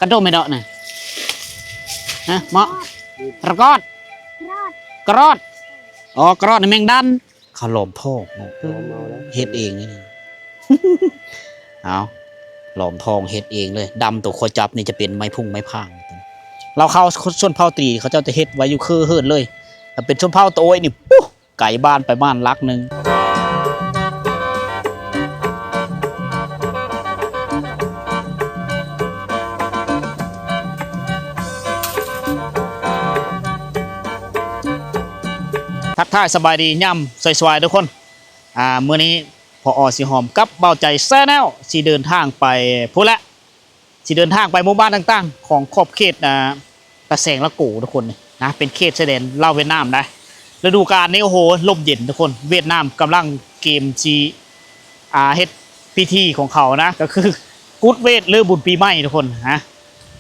ກະໂດແມ່ນເດາະນະ ຮະ ເໝາະ ກະຣອດ ກະຣອດ ອໍ ກະຣອດ ແມ່ງດັນ ເຂົາຫຼອມທ້ອງເນາະ ເຮັດເອງນີ້ ເອົາ ຫຼອມທ້ອງເຮັດເອງເລີຍ ດຳໂຕຂ້ອຍຈັບນີ້ຈະເປັນໄມ້ພຸ້ງໄມ້ພາງ ລາວເຂົາຊົນເຜົ່າຕີ ເຂົາເຈົ້າຈະເຮັດໄວ້ຢູ່ເຄີເຮີນເລີຍ ຖ້າເປັນຊົນເຜົ່າໂຕໂອ້ຍນີ້ ປູ້ ໄກບ້ານໄປບ້ານຫຼັກໜຶ່ງ. ທັກທາຍສະບາຍດີຍາມສວາຍໆ ທຸກຄົນ ອ່າ ມື້ນີ້ພໍ່ອໍຊິຫອມກັບບ່າວໃຈແຊນແນວ ຊິເດີນທາງໄປພຸ້ນແຫຼະ. ຊິເດີນທາງໄປໝູ່ບ້ານຕ່າງໆ ຂອງຂອບເຂດ ອ່າ ຕາແສງລະໂກ ທຸກຄົນນະ ເປັນເຂດຊາຍແດນລາວຫວຽດນາມນະ ລະດູການນີ້ ໂອ້ໂຫ ລົມເຢັນທຸກຄົນ ຫວຽດນາມກຳລັງກຽມຊິ ອ່າ ເຮັດພິທີຂອງເຂົານະ ກໍຄືກຸດຫວຽດ ຫຼື ບຸນປີໃໝ່ທຸກຄົນນະ.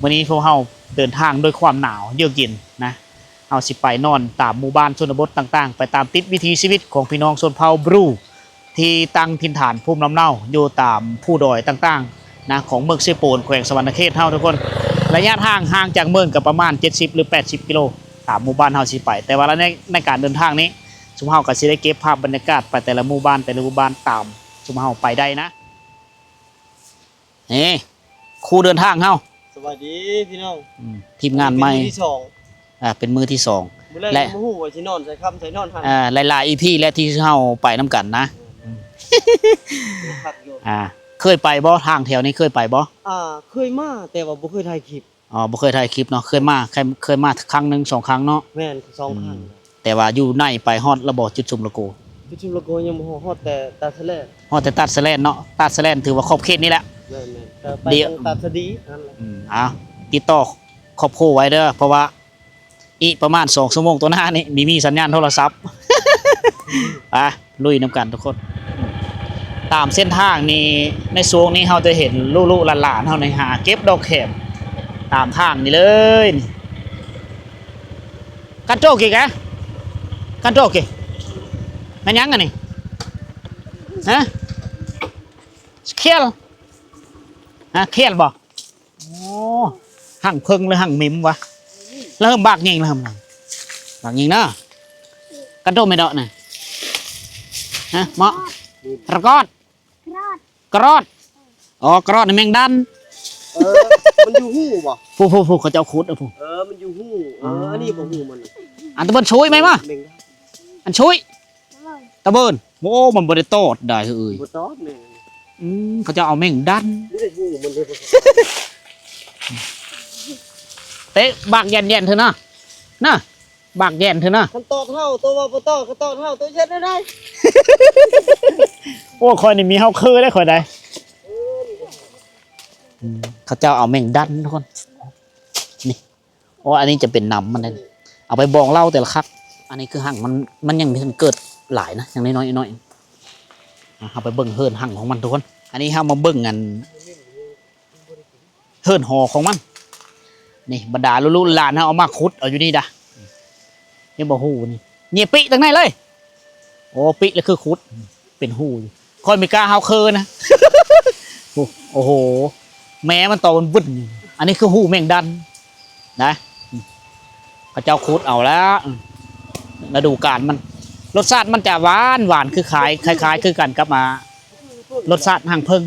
ມື້ນີ້ພວກເຮົາເດີນທາງດ້ວຍຄວາມໜາວເຢືອກເຢັນນະ ເຮົາຊິໄປນອນຕາມໝູ່ບ້ານຊົນນະບົດຕ່າງໆ ໄປຕາມຕິດວິຖີຊີວິດຂອງພີ່ນ້ອງຊົນເຜົ່າບຣູ ທີ່ຕັ້ງຖິ່ນຖານພູມລຳເນົາຢູ່ຕາມພູດອຍຕ່າງໆນະ ຂອງເມືອງເຊໂປນ ແຂວງສະຫວັນນະເຂດເຮົາທຸກຄົນ. ໄລຍະທາງຫ່າງຈາກເມືອງກໍປະມານເຈັດສິບ ຫຼື ແປດສິບກິໂລ ຕາມໝູ່ບ້ານເຮົາຊິໄປ. ແຕ່ວ່າໃນ ໃນການເດີນທາງນີ້ ຊຸມເຮົາກໍຊິໄດ້ເກັບພາບບັນຍາກາດໄປແຕ່ລະໝູ່ບ້ານ ແຕ່ລະໝູ່ບ້ານຕາມຊຸມເຮົາໄປໄດ້ນະ. ນີ້ ຄູ່ເດີນທາງເຮົາ ສະບາຍດີພີ່ນ້ອງ ອືມ ທີມງານໃໝ່ ມື້ທີສອງ ອ່າ ເປັນມື້ທີສອງ ມື້ແລກ ແລະ ຍັງບໍ່ຮູ້ວ່າຊິນອນໃສ ຄ່ຳໃສນອນຫັ້ນ ອ່າ ຫຼາຍໆອີພີແລ້ວທີ່ເຮົາໄປນຳກັນນະ ອືມ ຄັກຢູ່ ອ່າ ເຄີຍໄປບໍ່ ທາງແຖວນີ້ເຄີຍໄປບໍ່? ອ່າ ເຄີຍມາ ແຕ່ວ່າບໍ່ເຄີຍຖ່າຍຄລິບ ອໍ ບໍ່ເຄີຍຖ່າຍຄລິບເນາະ ເຄີຍມາ ເຄີຍ ເຄີຍມາຄັ້ງໜຶ່ງສອງຄັ້ງເນາະ ແມ່ນ ສອງຄັ້ງ ອືມ ແຕ່ວ່າຢູ່ໃນໄປຮອດລະບໍ່ ຈຸດຊຸມລະໂກ? ຈຸດຊຸມລະໂກຍັງບໍ່ຮອດ ຮອດແຕ່ຕາດສະແລນ ຮອດແຕ່ຕາດສະແລນເນາະ ຕາດສະແລນຖືວ່າຂອບເຂດນີ້ແຫຼະ ແມ່ນໆ ແຕ່ໄປ ດຽວ ທາງຕາດສະດີນັ້ນແຫຼະ ອືມ ເອົາ ຕິດຕໍ່ຄອບຄົວໄວ້ເດີ ເພາະວ່າອີກປະມານສອງຊົ່ວໂມງຕໍ່ໜ້ານີ້ ມີ ມີສັນຍານໂທລະສັບ ໄປ ລຸຍນຳກັນທຸກຄົນ ຕາມເສັ້ນທາງນີ້ ໃນຊ່ວງນີ້ເຮົາຈະເຫັນລູກໆຫຼານໆເຮົານີ້ຫາເກັບດອກແຂມຕາມທາງນີ້ເລີຍ Cantó kìa? Cantó kìa? ແມ່ນຫຍັງອັນນີ້? ຮະ? Khel? ຮະ? Khel ບໍ່? ໂອ້ ຮັງເຜິ້ງ ຫຼື ຮັງມິມວະ? ລະເຮີ້ມບາກຍິງ ລະເຮີ້ມບາກຍິງເນາະ Cantó ແມ່ນເດາະນະ? ຮະ? ເໝາະ? Rekot? ກະຣອດ ອໍ ກະຣອດນີ້ແມງດັນ ເອີ ມັນຢູ່ຫູບໍ່? ຜູ້ໆໆ ເຂົາເຈົ້າຂຸດ ເອີ ຜູ້ ເອີ ມັນຢູ່ຫູ ເອີ ອໍ ອັນນີ້ບໍ່ຫູມັນ ອັນຕະເບີນຊຸຍແມ່ນບໍ່? ແມງດັນ ອັນຊຸຍ ຕະເບີນ ໂອ້ ມັນບໍ່ໄດ້ຕອດໄດ໋ເອີຍ ບໍ່ຕອດແມ່ນ ອືມ ເຂົາເຈົ້າເອົາແມງດັນ ນີ້ໄດ້ຫູມັນເດ້ ເຕະບາກແຢ້ນໆ ເທື່ອນະ ນະ ບາກແຢ້ນເທື່ອນະ ຄັນຕອດເຮົາ ໂຕວ່າບໍ່ຕອດ ຄັນຕອດເຮົາ ໂຕເຮັດແນວໃດ? ໂອ້ ຂ້ອຍນີ້ມີເຮົາຄືໄດ້ຂ້ອຍໄດ໋ ເອີ ອືມ ເຂົາເຈົ້າເອົາແມງດັນທຸກຄົນ ນີ້ ໂອ້ ອັນນີ້ຈະເປັນນ້ຳມັນເດ້ ເອົາໄປບອງເຫຼົ້າແຕ່ລະຄັກ ອັນນີ້ຄືຮັງມັນ ມັນຍັງບໍ່ທັນເກີດຫຼາຍນະ ຍັງນ້ອຍໆ ນ້ອຍ ອ່າ ເຮົາໄປເບິ່ງເຮືອນຮັງຂອງມັນທຸກຄົນ ອັນນີ້ເຮົາມາເບິ່ງອັນ ເຮືອນຫໍຂອງມັນ ນີ້ບັນດາລູກໆຫຼານເຮົາເອົາມາຂຸດເອົາຢູ່ນີ້ດາ ເຫັນບໍ່ ຮູນີ້ ເຫຍປີກທາງໃນເລີຍ ໂອ້ ປີກລະຄືຂຸດ ເປັນຮູຢູ່ ຂ້ອຍມີກ້າເຮົາເຄີນະ ໂອ້ ໂອ້ໂຫ ແມ່ມັນໂຕມັນວຶ້ນ ອັນນີ້ຄືຮູແມງດັນນະ ເຂົາເຈົ້າຂຸດເອົາລະ ລະດູການມັນ ລົດຊາດມັນຈະຫວານ ຫວານຄືຄ້າຍ ຄ້າຍໆຄືກັນກັບ ອ່າ ລົດຊາດຮັງເຜິ້ງ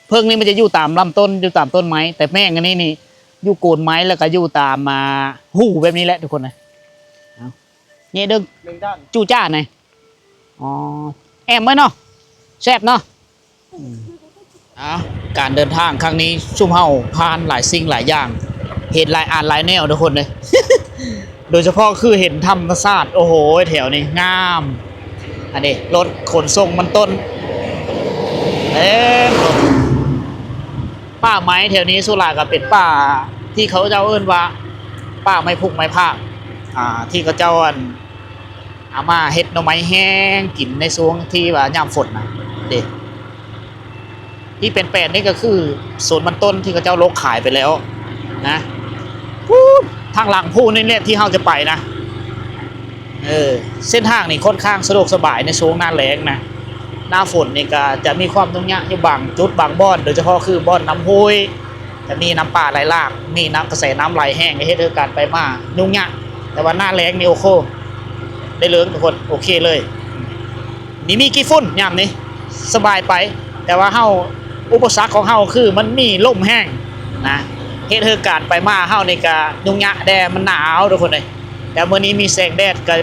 ເຜິ້ງນີ້ມັນຈະຢູ່ຕາມລຳຕົ້ນ ຢູ່ຕາມຕົ້ນໄມ້ ແຕ່ແມງອັນນີ້ນີ້ຢູ່ໂກນໄມ້ ແລ້ວກໍຢູ່ຕາມ ອ່າ ຮູແບບນີ້ແຫຼະທຸກຄົນນະ ເອົາ ເຍເດີ ແມງດານ ຈູ້ຈ້ານະ ອໍ ແອມເອີຍເນາະ ແຊບເນາະ ອືມ ເອົາ ການເດີນທາງຄັ້ງນີ້ ຊຸມເຮົາຜ່ານຫຼາຍສິ່ງຫຼາຍຢ່າງ ເຫັນຫຼາຍອັນຫຼາຍແນວທຸກຄົນເອີຍ ໂດຍສະເພາະຄືເຫັນທຳມະຊາດ ໂອ້ໂຫ ແຖວນີ້ງາມ ອັນນີ້ລົດຂົນສົ່ງມັນຕົ້ນ ເຕັມລົດ ປ່າໄມ້ແຖວນີ້ສ່ວນຫຼາຍກໍເປັນປ່າທີ່ເຂົາເຈົ້າເອີ້ນວ່າປ່າໄມ້ພຸກໄມ້ພາກ ອ່າ ທີ່ເຂົາເຈົ້າ ອັນ ເອົາມາເຮັດໜໍ່ໄມ້ແຫ້ງກິນໃນຊ່ວງທີ່ວ່າຍາມຝົນນະເດ້ ທີ່ເປັນແປນນີ້ກໍຄືສວນມັນຕົ້ນທີ່ເຂົາເຈົ້າໂລະຂາຍໄປແລ້ວນະ ພຸ້ນ ທາງຫຼັງພຸ້ນນີ້ແຫຼະທີ່ເຮົາຈະໄປນະ ເອີ ເສັ້ນທາງນີ້ຂ້ອນຂ້າງສະດວກສະບາຍໃນຊ່ວງໜ້າແລ້ງນະ ໜ້າຝົນນີ້ກໍຈະມີຄວາມຫຍຸ້ງຍາກຢູ່ບາງຈຸດບາງບ່ອນ ໂດຍສະເພາະຄືບ່ອນນ້ຳຫ້ວຍ ມີນ້ຳປ່າໄຫຼຫຼາກ ມີນ້ຳ ກະແສນ້ຳໄຫຼແຮງ ເຮັດໃຫ້ການໄປມາຫຍຸ້ງຍາກ. ແຕ່ວ່າໜ້າແລ້ງນີ້ໂອເຄ ໄດ້ເລີງທຸກຄົນ ໂອເຄເລີຍ. ນີ້ມີຂີ້ຝຸ່ນຍາມນີ້ ສະບາຍໄປ ແຕ່ວ່າເຮົາ ອຸປະສັກຂອງເຮົາຄືມັນມີລົມແຮງນະ ເຮັດໃຫ້ການໄປມາເຮົານີ້ກະຫຍຸ້ງຍາກແດ່ ມັນໜາວທຸກຄົນເອີຍ. ແຕ່ມື້ນີ້ມີແສງແດດ ກະ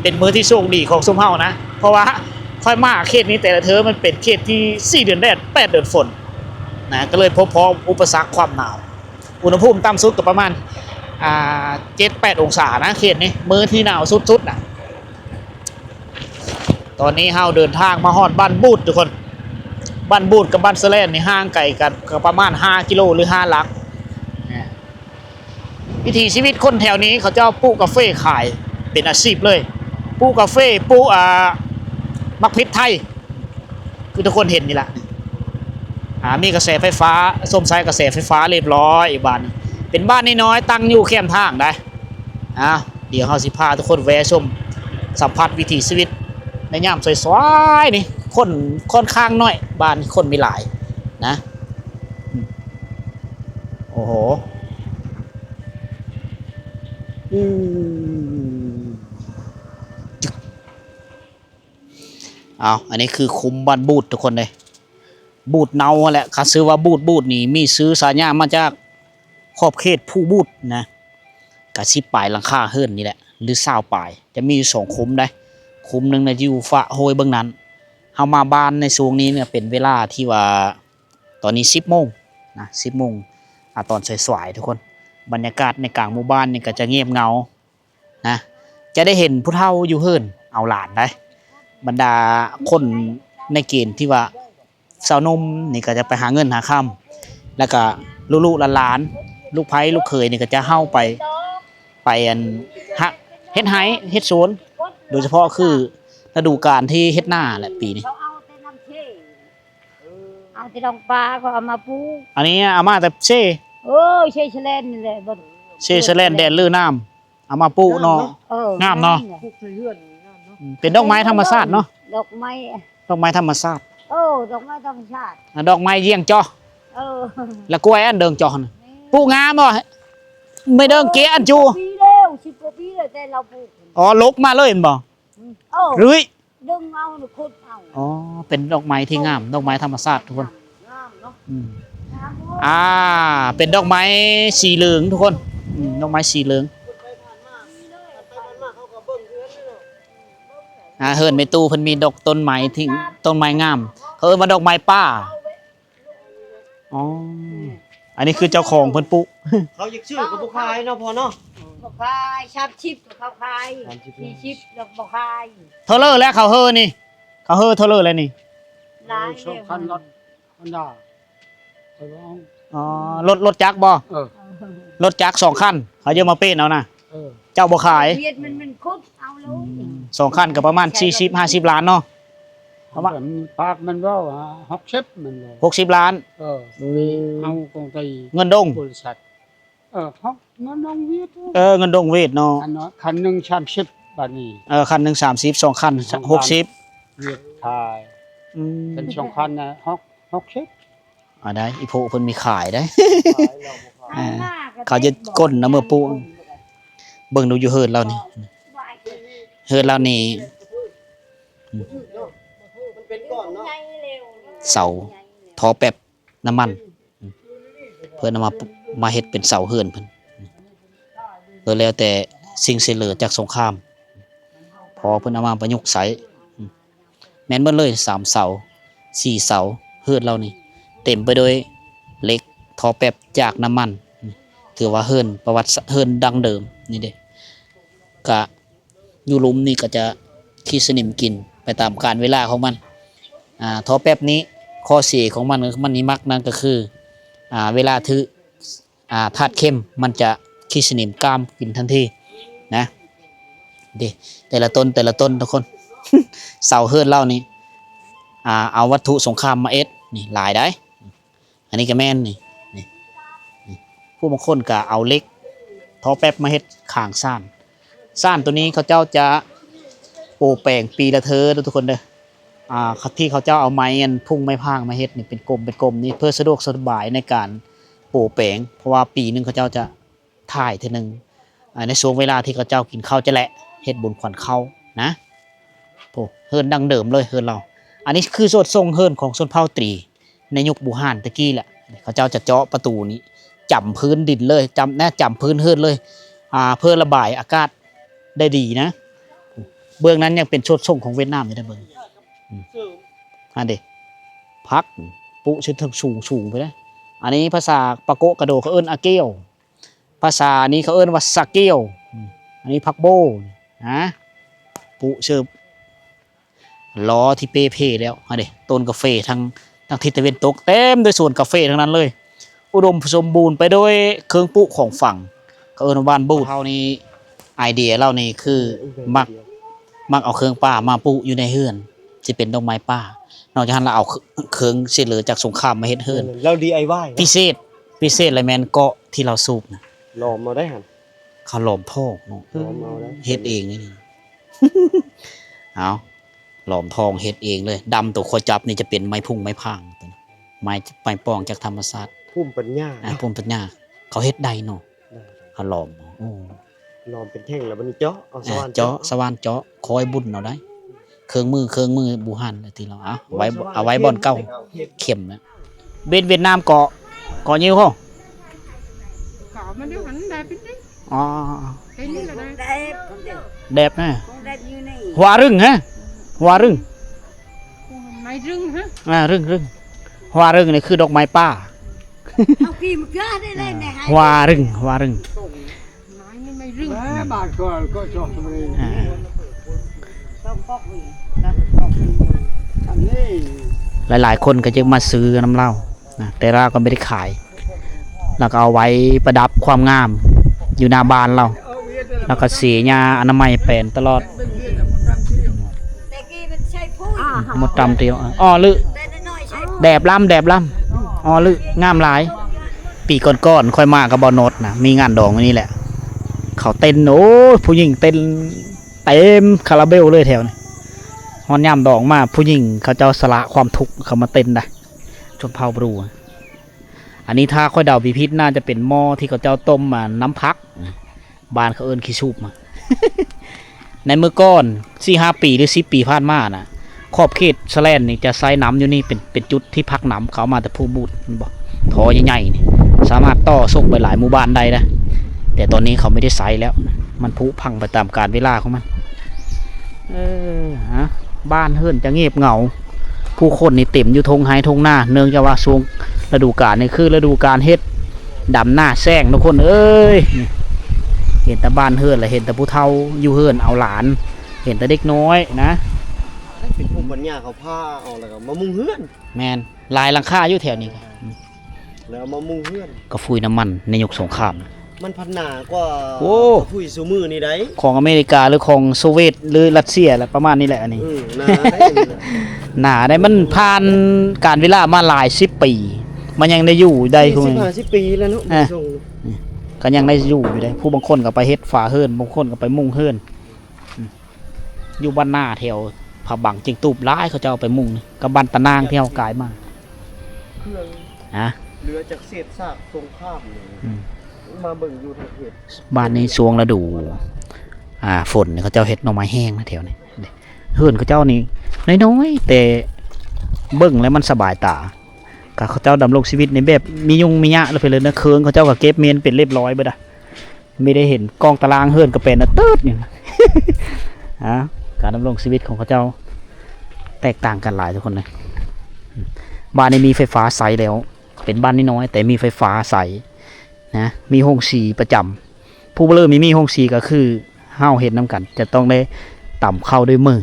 ເປັນມື້ທີ່ໂຊກດີຂອງຊຸມເຮົານະ ເພາະວ່າຂ້ອຍມາເຂດນີ້ແຕ່ລະເທີ ມັນເປັນເຂດທີສີ່ເດືອນແດດ ແປດເດືອນຝົນນະ ກະເລີຍພົບພໍອຸປະສັກຄວາມໜາວ. ອຸນຫະພູມຕ່ຳສຸດກະປະມານ ອ່າ ເຈັດແປດອົງສານະ ເຂດນີ້ ມື້ທີ່ໜາວສຸດໆນະ. ຕອນນີ້ເຮົາເດີນທາງມາຮອດບ້ານບູດທຸກຄົນ. ບ້ານບູດກັບບ້ານສະແລນນີ້ຫ່າງໄກກັນກະປະມານຫ້າກິໂລ ຫຼື ຫ້າຫຼັກ. ວິຖີຊີວິດຄົນແຖວນີ້ ເຂົາເຈົ້າປູກກາເຟຂາຍເປັນອາຊີບເລີຍ ປູກກາເຟ ປູກ ອ່າ ໝາກເຜັດໄທ ຄືທຸກຄົນເຫັນນີ້ລະ. ອ່າ ມີກະແສໄຟຟ້າ ຊົມໃຊ້ກະແສໄຟຟ້າລຽບຮ້ອຍ. ບ້ານນີ້ເປັນບ້ານນ້ອຍໆ ຕັ້ງຢູ່ແຄມທາງໃດ໋. ອ່າ ດຽວເຮົາຊິພາທຸກຄົນແວ່ຊົມ ສຳຜັດວິຖີຊີວິດໃນຍາມສວາຍໆນີ້. ຄົນຂ້ອນຂ້າງໜ້ອຍ ບ້ານຄົນມີຫຼາຍນະ. ໂອ້ໂຫ ອື ອ້າວ ອັນນີ້ຄືຄຸ້ມບ້ານບູດທຸກຄົນເດ້ ບູດເນົ່າຫັ້ນແຫຼະ. ຄັນຊື່ວ່າບູດ ບູດນີ້ມີຊື່ສາຍາມາຈາກຂອບເຂດພູບູດນະ ກະສິບປາຍຫຼັງຄາເຮືອນນີ້ແຫຼະ ຫຼື ຊາວປາຍ. ຈະມີຢູ່ສອງຄຸ້ມໃດ໋ ຄຸ້ມໜຶ່ງນະຢູ່ຝາຫ້ວຍເບື້ອງນັ້ນ. ເຮົາມາບ້ານໃນຊ່ວງນີ້ເນຍ ເປັນເວລາທີ່ວ່າ ຕອນນີ້ສິບໂມງນະ ສິບໂມງ ອາ ຕອນສວາຍໆ ທຸກຄົນ. ບັນຍາກາດໃນກາງໝູ່ບ້ານນີ້ກະຈະງຽບເຫງົາ ນະ ຈະໄດ້ເຫັນຜູ້ເຖົ້າຢູ່ເຮືອນເອົາຫຼານໃດ໋. ບັນດາຄົນໃນເກນທີ່ວ່າຊາວໜຸ່ມນີ້ກະຈະໄປຫາເງິນຫາຄຳ ແລ້ວກະລູກໆຫຼານໆ ລູກໃພ້ລູກເຂີຍນີ້ກະຈະເຫົ່າໄປ ໄປອັນ ເຮັດໄຮ່ເຮັດສວນ ໂດຍສະເພາະຄືລະດູການທີ່ເຮັດນາແຫຼະປີນີ້. ເຂົາເອົາແຕ່ນ້ຳເຊ ເອົາແຕ່ໜອງປາ ເຂົາເອົາມາປູກ. ອັນນີ້ເອົາມາແຕ່ເຊ ເອີ ເຊສະແລນນີ້ແຫຼະ ເຊສະແລນແດນເລີນ້ຳ ເອົາມາປູກເນາະ. ເອີ ງາມເນາະ ປູກໃສ່ເຮືອນງາມເນາະ. ອືມ ເປັນດອກໄມ້ທຳມະຊາດເນາະ ດອກໄມ້ ດອກໄມ້ທຳມະຊາດ. ເອີ ດອກໄມ້ທຳມະຊາດ ອ່າ ດອກໄມ້ຢຽງຈໍ ເອີ ລະກ້ວຍອັນເດີງຈໍຫັ້ນ ປູກງາມບໍ່? ໄມ້ເດີງເກອັນຈູ ປີແລ້ວ ສິບກວ່າປີແລ້ວ ແຕ່ລາວປູກ. ອໍ ຫຼົກມາເລີຍແມ່ນບໍ່? ອືມ ເອີ ເຮີ້ຍ ດຶງເອົາ ຂຸດເອົາ. ອໍ ເປັນດອກໄມ້ທີ່ງາມ ດອກໄມ້ທຳມະຊາດທຸກຄົນ. ອືມ ອ່າ ເປັນດອກໄມ້ສີເຫຼືອງທຸກຄົນ. ອືມ ດອກໄມ້ສີເຫຼືອງ. ອ່າ ເຮືອນແມ່ຕູ້ເພິ່ນມີດອກຕົ້ນໄມ້ທີ່ ຕົ້ນໄມ້ງາມ ເຂົາເອີ້ນວ່າດອກໄມ້ປ່າ. ອໍ ອັນນີ້ຄືເຈົ້າຂອງເພິ່ນປູກ. ເຂົາຢາກຊື້ກະບໍ່ຂາຍເນາະພໍ່ເນາະ. ບໍ່ຂາຍ ສາມສິບກະເຂົາຂາຍ ສາມສິບ ສີ່ສິບລະບໍ່ຂາຍ. ເທົ່າເລີແລ້ວເຂົາເຮີນີ້ ເຂົາເຮີເທົ່າເລີແລ້ວນີ້? ຫຼາຍ ສອງຄັນ ລົດຮອນດ້າ ເຂົາເອົາ. ອໍ ລົດ ລົດຈັກບໍ່? ເອີ ລົດຈັກສອງຄັນ ເຂົາເຈົ້າມາເປນເອົານະ. ເອີ ເຈົ້າບໍ່ຂາຍ ວຽດມັນ ມັນຂຸດເອົາໂລດ. ອືມ ສອງຄັນກະປະມານສີ່ສິບ ຫ້າສິບລ້ານເນາະ. ປາກມັນເວົ້າ ຫົກສິບ ມັນເວົ້າ ຫົກສິບລ້ານ. ເອີ ເອົາກອງໄຕເງິນດົງ ບໍລິສັດ. ເອີ ເງິນດົງຫວຽດ ເອີ ເງິນດົງຫວຽດເນາະ. ຄັນໜຶ່ງສາມສິບ ບາດນີ້ ເອີ ຄັນໜຶ່ງສາມສິບ ສອງຄັນຫົກສິບ ຫວຽດຂາຍ. ອືມ ເປັນສອງຄັນນະ ຫົກສິບ. ອ່າ ໄດ້ ອີ່ໂພເພິ່ນມີຂາຍໄດ໋. ເຂົາຈະກົ້ນນຳເມືອປູກ. ເບິ່ງດູຢູ່ເຮືອນລາວນີ້ ເຮືອນລາວນີ້ ເສົາ ທໍ່ແປັບ ນ້ຳມັນ ເພິ່ນເອົາມາ ມາເຮັດເປັນເສົາເຮືອນເພິ່ນ. ເອີ ແລ້ວແຕ່ສິ່ງຊ່ວຍເຫຼືອຈາກສົງຄາມ ພໍເພິ່ນເອົາມາປະຍຸກໃຊ້. ແມ່ນເບິດເລີຍ ສາມເສົາ ສີ່ເສົາ ເຮືອນລາວນີ້ເຕັມໄປດ້ວຍເຫຼັກ ທໍ່ແປັບ ຈາກນ້ຳມັນ. ຖືວ່າເຮືອນປະຫວັດສາດ ເຮືອນດັ້ງເດີມນີ້ເດ້. ກະຢູ່ລຸ່ມນີ້ກະຈະຂີ້ສະໜິມກິນໄປຕາມການເວລາຂອງມັນ. ອ່າ ທໍ່ແປັບນີ້ ຂໍ້ເສຍຂອງມັນ ມັນມີມັກນັ້ນກະຄື ອ່າ ເວລາຖື ອ່າ ທາດເຄັມ ມັນຈະຂີ້ສະໜິມກ້າມກິນທັນທີນະ. ເດ ແຕ່ລະຕົ້ນ ແຕ່ລະຕົ້ນທຸກຄົນ ເສົາເຮືອນລາວນີ້ ອ່າ ເອົາວັດຖຸສົງຄາມມາເຮັດນີ້ຫຼາຍໃດ໋. ອັນນີ້ກະແມ່ນນີ້ ນີ້ ນີ້ ຜູ້ບາງຄົນກະເອົາເຫຼັກ ທໍ່ແປັບມາເຮັດຄາງຊານ. ຊານໂຕນີ້ເຂົາເຈົ້າຈະໂປແປງປີລະເທີເດີທຸກຄົນເດີ. ອ່າ ທີ່ເຂົາເຈົ້າເອົາໄມ້ອັນພຸ້ງໄມ້ພາງມາເຮັດນີ້ເປັນກົມ ເປັນກົມນີ້ ເພື່ອສະດວກສະບາຍໃນການ ໂປະແປງ ເພາະວ່າປີໜຶ່ງເຂົາເຈົ້າຈະຖ່າຍເທື່ອໜຶ່ງ ອາ ໃນຊ່ວງເວລາທີ່ເຂົາເຈົ້າກິນເຂົ້າຈະແຫຼະ ເຮັດບຸນຂວັນເຂົ້ານະ. ໂອ້ ເຮືອນດັ້ງເດີມເລີຍເຮືອນລາວ. ອັນນີ້ຄືສວນຊົງເຮືອນຂອງຊົນເຜົ່າຕີ ໃນຍຸກບູຮານແຕ່ກີ້ແຫຼະ. ເຂົາເຈົ້າຈະເຈາະປະຕູນີ້ ຈ້ຳພື້ນດິນເລີຍ ຈ້ຳ ນະ ຈ້ຳພື້ນເຮືອນເລີຍ ອ່າ ເພື່ອລະບາຍອາກາດໄດ້ດີນະ. ເບື້ອງນັ້ນຍັງເປັນສວນຊົງຂອງຫວຽດນາມຢູ່ເດ້ ເບິ່ງ ອືມ ຫັ້ນເດ້ ຜັກ ປຸເຊິ່ງສູງໆ ພຸ້ນເດ້. ອັນນີ້ພາສາປາໂກະກະໂດ ເຂົາເອີ້ນອາເກວ ພາສານີ້ເຂົາເອີ້ນວ່າສາເກວ. ອືມ ອັນນີ້ຜັກໂບນະ ປຸເຊີງ ລໍ້ທີ່ເປ່ເພແລ້ວ. ຫັ້ນເດ້ ຕົ້ນກາເຟທາງ ທາງທິດຕາເວັນຕົກ ເຕັມດ້ວຍສວນກາເຟທັງນັ້ນເລີຍ ອຸດົມສົມບູນໄປດ້ວຍເຄື່ອງປູກຂອງຝັງ ເຂົາເອີ້ນວ່າບ້ານບູດ. ເຮົານີ້ ໄອເດຍລາວນີ້ຄືມັກ ມັກເອົາເຄື່ອງປ່າມາປູກຢູ່ໃນເຮືອນ ຊິເປັນດອກໄມ້ປ່າ. ນອກຈາກນັ້ນລາວເອົາເຄື່ອງ ເຄື່ອງເສດເຫຼືອຈາກສົງຄາມມາເຮັດເຮືອນ ແມ່ນໆ ລາວດີໄອວາຍ ພິເສດ ພິເສດລະແມ່ນເກາະທີ່ລາວສູບນະ ຫຼອມເອົາໄດ້ຫັ້ນ ເຂົາຫຼອມທອງເນາະ ຫຼອມເອົາໄດ້ ເຮັດເອງນີ້ ເອົາ ຫຼອມທອງເຮັດເອງເລີຍ. ດຳໂຕຂ້ອຍຈັບນີ້ຈະເປັນໄມ້ພຸ່ງໄມ້ພາງ ໄມ້ ໄມ້ປ່ອງຈາກທຳມະຊາດ ພູມປັນຍາ ອາ ພູມປັນຍາ ເຂົາເຮັດໄດ້ເນາະ ເຂົາຫຼອມ ໂອ້ ຫຼອມເປັນແທ່ງແລ້ວບັດນີ້ເຈາະ ເອົາສະຫວ່ານ ເຈາະ ເຈາະ ສະຫວ່ານເຈາະ ຄອຍບຸນເອົາໄດ້ ເຄື່ອງມື ເຄື່ອງມືບູຮານທີ່ລາວ ເອົາໄວ້ ເອົາໄວ້ບ່ອນເກົ່າ ເຂັມນະ. ເວັນຫວຽດນາມເກາະ ເກາະຍິ້ວເຂົາ ເກາະມັນຢູ່ຫັ້ນແດບນີ້ ອໍ ເຫັນນີ້ລະນະ ແດບ ແດບນະ ແດບຢູ່ນີ້ ຫົວລຶ້ງຮະ ຫົວລຶ້ງ ໄມ້ລຶ້ງຮະ ອ່າ ລຶ້ງ ລຶ້ງ ຫົວລຶ້ງນີ້ຄືດອກໄມ້ປ່າ ເອົາກີ່ມາເກືອໄດ້ເລີຍແມ່ ຫົວລຶ້ງ ຫົວລຶ້ງ ໄມ້ ໄມ້ລຶ້ງ ແມ່ບ້ານກໍກໍຈອກເລີຍ ອ່າ ອັນນີ້ ຫຼາຍໆຄົນກໍຈະມາຊື້ນຳລາວນະ ແຕ່ລາວກໍບໍ່ໄດ້ຂາຍ ລາວກໍເອົາໄວ້ປະດັບຄວາມງາມຢູ່ໜ້າບ້ານລາວ ລາວກໍສີຍາອະນາໄມແປນຕະຫຼອດ ໝົດຕຳຕຽວ ອໍ ລຶ ແດບລຳ ແດບລຳ ອໍ ລຶ ງາມຫຼາຍ. ປີກ່ອນໆຂ້ອຍມາກັບບ່າວໂນດນະ ມີງານດອງຢູ່ນີ້ແຫຼະ ເຂົາເຕັ້ນ ໂອ້ຍ ຜູ້ຍິງເຕັ້ນເຕັມຄາລາເບວເລີຍແຖວນີ້ ຮອດຍາມດອງມາ ຜູ້ຍິງເຂົາເຈົ້າສະຫຼະຄວາມທຸກເຂົ້າມາເຕັ້ນໄດ໋ ຊົນເຜົ່າບຣູ. ອັນນີ້ຖ້າຂ້ອຍເດົາບໍ່ຜິດ ໜ້າຈະເປັນໝໍ້ທີ່ເຂົາເຈົ້າຕົ້ມ ອ່າ ນ້ຳຜັກ ບ້ານເຂົາເອີ້ນຂີ້ສູບ ໃນເມື່ອກ່ອນສີ່ຫ້າປີ ຫຼື ສິບປີຜ່ານມານະ ຂອບເຂດສະແລນນີ້ຈະໃຊ້ນ້ຳຢູ່ນີ້ເປັນ ເປັນຈຸດທີ່ພັກນ້ຳ ເຂົາເອົາມາແຕ່ພູບູດ ເຫັນບໍ່ ທໍ່ໃຫຍ່ໆນີ້ ສາມາດຕໍ່ສົ່ງໄປຫຼາຍໝູ່ບ້ານໄດ້ນະ ແຕ່ຕອນນີ້ເຂົາບໍ່ໄດ້ໃຊ້ແລ້ວ ມັນຜຸພັງໄປຕາມການເວລາຂອງມັນ. ເອີ ຮະ ບ້ານເຮືອນຈະງຽບເຫງົາ ຜູ້ຄົນນີ້ເຕັມຢູ່ທົ່ງໄຮ່ທົ່ງນາ ເນື່ອງຈາກວ່າຊ່ວງລະດູການນີ້ຄືລະດູການເຮັດດຳນາແຊງ ທຸກຄົນເອີຍ. ນີ້ ເຫັນແຕ່ບ້ານເຮືອນ ແລະ ເຫັນແຕ່ຜູ້ເຖົ້າຢູ່ເຮືອນເອົາຫຼານ ເຫັນແຕ່ເດັກນ້ອຍນະ ເປັນພູມປັນຍາເຂົາພາເອົາ ແລ້ວກໍມາມຸງເຮືອນ. ແມ່ນ ຫຼາຍຫຼັງຄາຢູ່ແຖວນີ້ ແລ້ວເອົາມາມຸງເຮືອນ ກະຟຸຍນ້ຳມັນໃນຍຸກສົງຄາມ ມັນພັດໜາກວ່າ ໂອ້ ກະຟຸຍຊຸມື້ນີ້ໃດ໋ ຂອງອາເມລິກາ ຫຼື ຂອງໂຊວຽດ ຫຼື ຣັດເຊຍ ລະປະມານນີ້ແຫຼະ. ອັນນີ້ ເອີ ໜາໄດ໋ ມັນຜ່ານການເວລາມາຫຼາຍສິບປີ ມັນຍັງໄດ້ຢູ່ໄດ້ ສີ່ສິບ ຫ້າສິບປີແລ້ວເນາະ ເອີ ກໍຍັງໄດ້ຢູ່ຢູ່ເດ້ ຜູ້ບາງຄົນກໍໄປເຮັດຝາເຮືອນ ບາງຄົນກໍໄປມຸງເຮືອນ. ຢູ່ບ້ານນາແຖວຜາບັງ ຈິງຕູບ ຫຼາຍ ເຂົາເຈົ້າເອົາໄປມຸງ ກັບບ້ານຕານາງທີ່ເຮົາກາຍມາ ເຄື່ອງ ຮະ ເຫຼືອຈາກເສດຊາກສົງຄາມນີ້ ອືມ ມາເບິ່ງຢູ່ທາງເຂດ ບ້ານນີ້ຊ່ວງລະດູ ອ່າ ຝົນ ເຂົາເຈົ້າເຮັດໜໍ່ໄມ້ແຫ້ງນະແຖວນີ້. ເຮືອນເຂົາເຈົ້ານີ້ນ້ອຍໆ ແຕ່ເບິ່ງແລ້ວມັນສະບາຍຕາ ກະເຂົາເຈົ້າດຳລົງຊີວິດໃນແບບມີຫຍຸ້ງມີຍາກ ແລ້ວໄປເລີຍນະ ເຄື່ອງເຂົາເຈົ້າກະເກັບມ້ຽນເປັນລຽບຮ້ອຍເບິດອະ. ມີໄດ້ເຫັນກ້ອງຕາລາງເຮືອນກໍເປັນອັນເຕີດຢູ່ ອາ ການດຳລົງຊີວິດຂອງເຂົາເຈົ້າແຕກຕ່າງກັນຫຼາຍ ທຸກຄົນເອີຍ. ບ້ານນີ້ມີໄຟຟ້າໃຊ້ແລ້ວ ເປັນບ້ານນ້ອຍໆ ແຕ່ມີໄຟຟ້າໃຊ້ນະ ມີໂຮງສີປະຈຳ. ຜູ້ເລີ່ມມີໂຮງສີກໍຄືເຮົາເຮັດນຳກັນ ຈະຕ້ອງໄດ້ຕຳເຂົ້າດ້ວຍມື.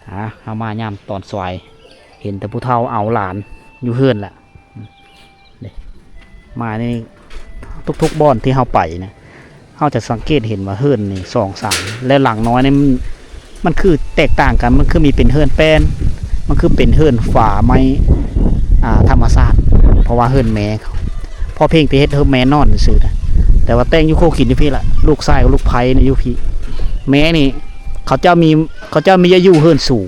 ອາ ເຮົາມາຍາມຕອນສວາຍ ເຫັນແຕ່ຜູ້ເຖົ້າເອົາຫຼານຢູ່ເຮືອນແຫຼະ ເດ້ ມາໃນທຸກໆບ່ອນທີ່ເຮົາໄປນະ ເຮົາຈະສັງເກດເຫັນວ່າເຮືອນນີ້ສອງສາມ ແລະ ຫຼັງນ້ອຍນີ້ມັນ ມັນຄືແຕກຕ່າງກັນ ມັນຄືມີເປັນເຮືອນແປ້ນ ມັນຄືເປັນເຮືອນຝາໄມ້ ອ່າ ທຳມະຊາດ ເພາະວ່າເຮືອນແມ່ເຂົາ ພໍພຽງແຕ່ເຮັດເຮືອນແມ່ນອນຊື່ໆ ແຕ່ວ່າແຕ່ງຢູ່ໂຄກຫີນຢູ່ພີ້ລະ ລູກຊາຍກັບລູກໃພ້ນະຢູ່ພີ້. ແມ່ນີ້ ເຂົາເຈົ້າມີ ເຂົາເຈົ້າມີອາຍຸເຮືອນສູງ